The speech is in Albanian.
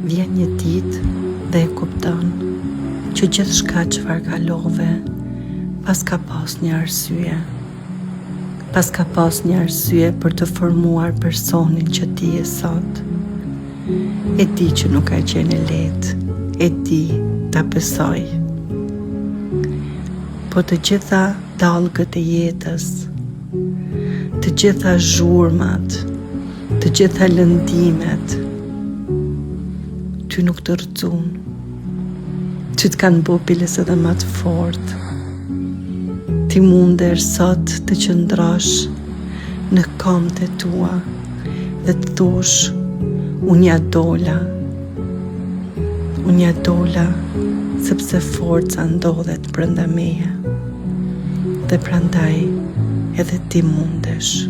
Vjen një ditë dhe e kupton që gjithçka çfarë kalove paska pas një arsye. Paska pas një arsye për të formuar personin që ti je sot. E di që nuk ka qenë e lehtë, e di ta besoj. Po të gjitha dallgët e jetës, të gjitha zhurmat, të gjitha lëndimet, ty nuk të rrëzun, ty të kanë bo biles edhe ma të fort. Ti mundesh sot të qëndrosh në kamët e tua dhe të thush, unë ia dola, unë ia dola, sepse forca ndodhet brenda meje. Dhe prandaj edhe ti mundesh.